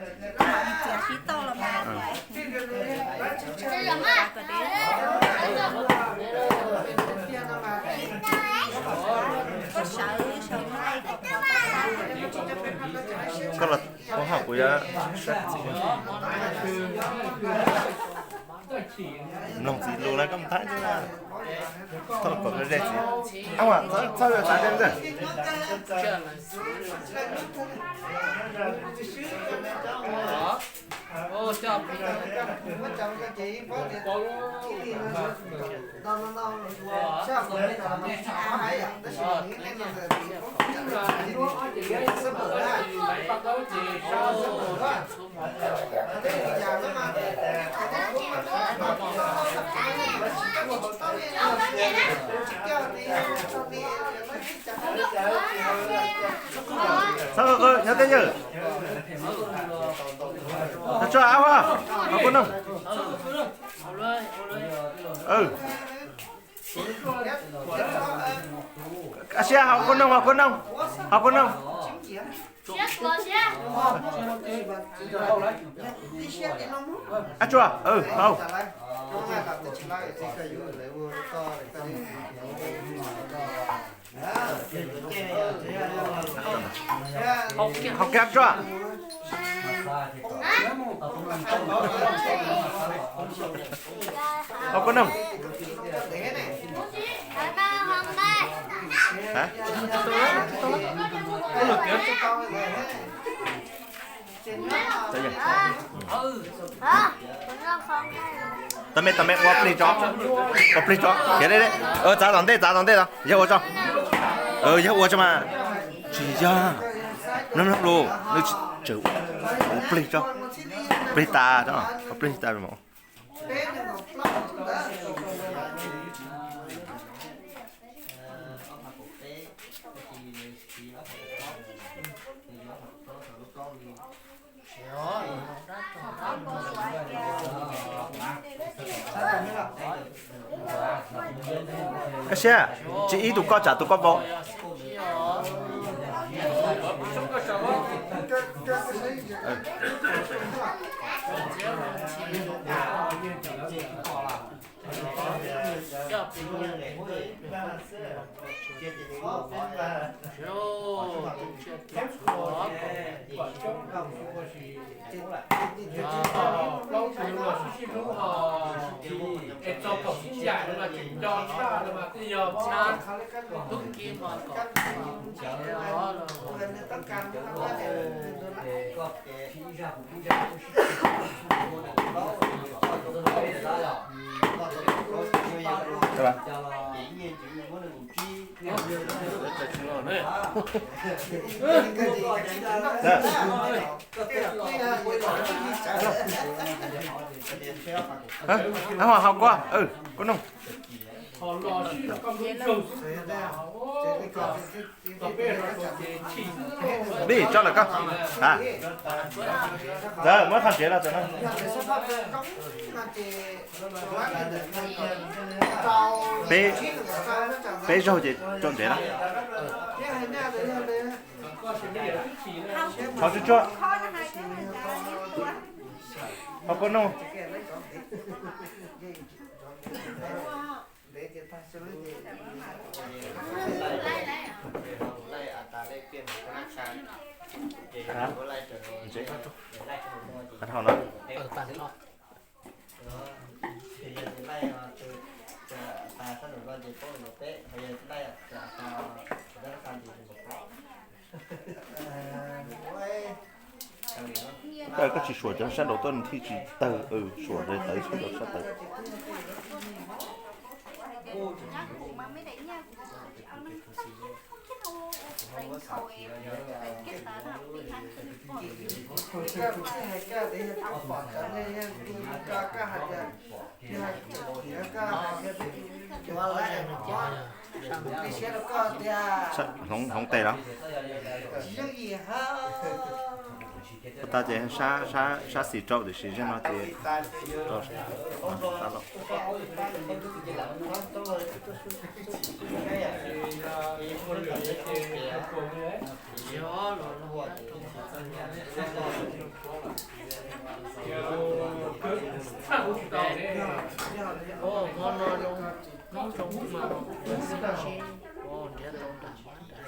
Ib tias sib tauj los mas, kom dev, koj sawv sawv nqaij kom, koj los, koj haj kuv yuav mloog txiv lus na, koj mus thaij xwb na. Thauj kom ze txiv. Txhob yuav xav tej ntawd. Txhob qw qw, nyob twj ywm. Tsuag, ab, hos kua noog. Ab siab, hos kua noog, hos kua noog, hos kua noog. Ab tsuag, hau. Hau kiag tsuag. Hau kua noog. Tau me, tau me, ua plig tso, ua plig tso, khiav li. Txav tom ntej, txav tom ntej, yawg ua tso. Yawg ua tso mas. Tsis yog, mloog mloog lus, nws tsis tseem ua plig tso, plig tas, ua plig tas mus. Koj siab, tsis ib tug koj tsam tus koj vau. Plaub tug los sib sib hlub ho, es txog kaum tsib xya no mas tseem nco tshaj no mas twb yog tub kiv mas kom Hau kua, kua noog. Vij, tso lawm koj. Muab thaj tsev no. Peb, peb zaug ces tso ntsev na. Hau tsuag tsuag. Hau kua noog. Hau no. Tawg, koj tsis suam cov sab nraud tuaj thiaj tsis tawg, suam tawv sab nraud sab tawv. Hloov tes los. Tag ces sab xis rau tiam sis zeej no ces rau sab laug. Hmo no zoo, hnub zoo mas sib ntsib, nrhiav tau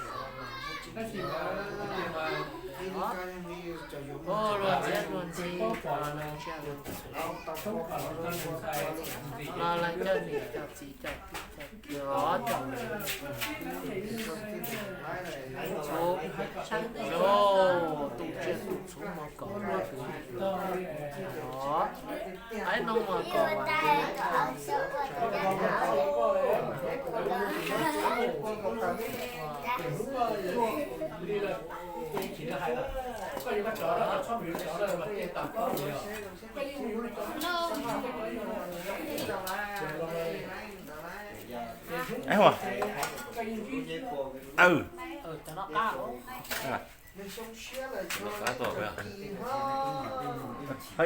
nram mab nram xov los muaj tsis ntsib. Luag txiav luag ntxhi, los leej coj niam coj txiv coj kwv coj tij, coj txhua, tus tsiaj tus txhu mas kom luag tus, aib no mas kom vam kev.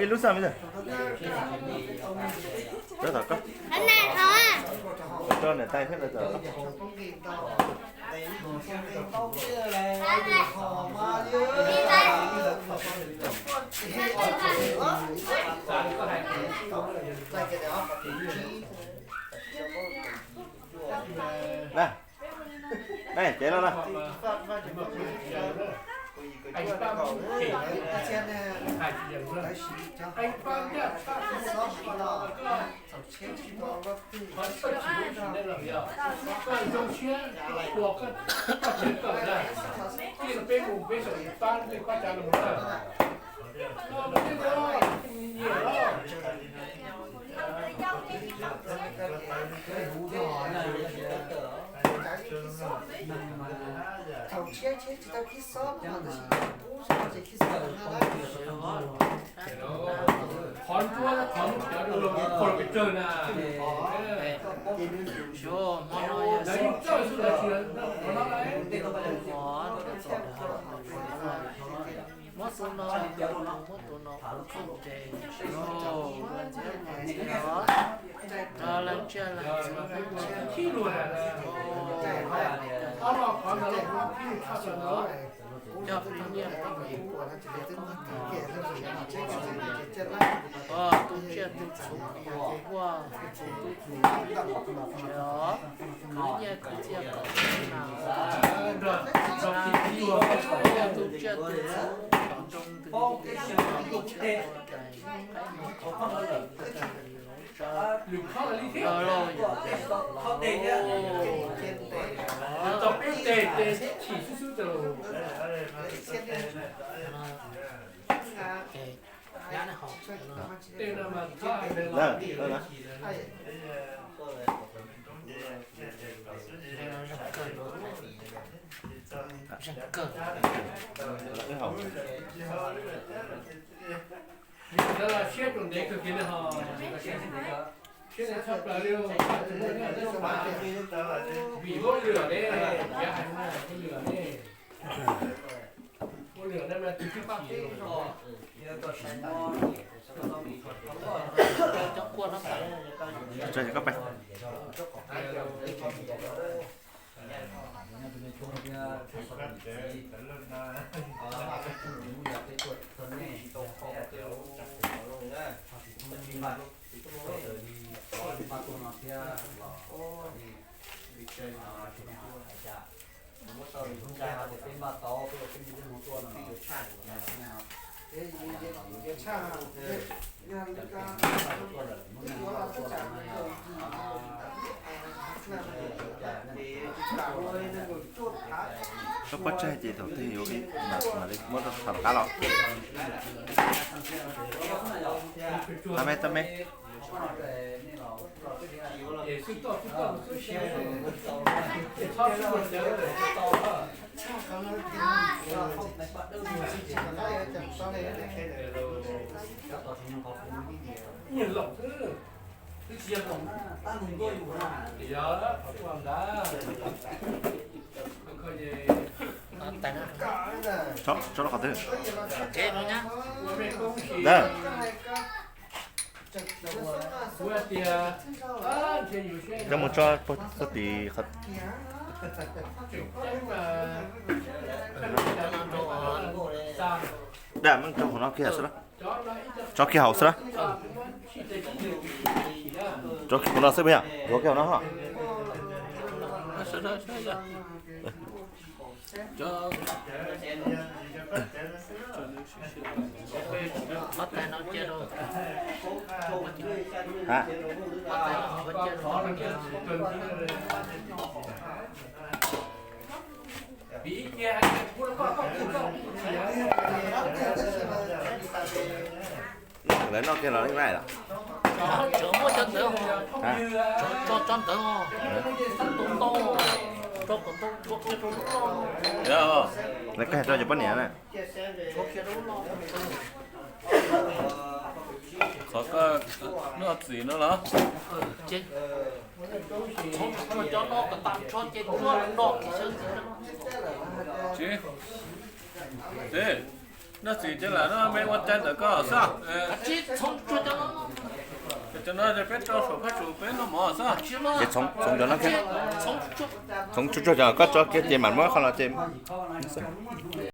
Ib lub xwb me, tab tom koj, tso niam tais thiab lawv tom. Cev no na. Muab tus no, muab tus no ua txuj tes, ntxiav ntxiav, leej tsiaj leej txhu, coj plig nyiaj plig nyiaj, tus tsiaj tus txhu ua txuj tus txhu, kwv nyiaj kwv txiaj kom na, tus tsiaj tus txhu kom zoo tus tsiaj tus txhu, qaib no txhob ua li lawv tsa, lawv los yog tau peb teg tes chim xwb xwb tas. Siab tau ntev kawg kiag li ho, siab tshaj plaws li, vim muab lwm ne, yav hais muab lwm ne, muab lwm ne mas tus twb pab peb los. Koj pob tsaig ces thaum twg yuav mam li muab rau tom qab los. Tau me, tau me. Tso, tso rau qhov twg? Ntawd. Coj mus tso puag tid qhov. Dam, meej rau hauv no kiag xwb las. Tso kiag hauv xwb las. Rau kiag qhov no xwb puas yog? Rau kiag qhov no ho. Ha. Lawv noj kiag los ib vaim los. Tseem muaj cov ntawd, tso cov ntawd, tus tau, tso kom tau, tso kiag rau lub loj. Lawv kawg rau cov poj niam na. Qhov koj noj txim no los? Txhoov tsuag cov no kom tag nrho ces tsuag no. Tsis, txiv, noj txim ces lam noj me ua cai ntawm koj xwb. Tsis, txhoov tsuag cov no. Cov no ces peb rau saum phab tsum peb noj mov xwb. Ces txhoov, txhoov cov no kiag. Txhoov tsuag cov koj tso kiag ces mam muab qhov los ces xwb.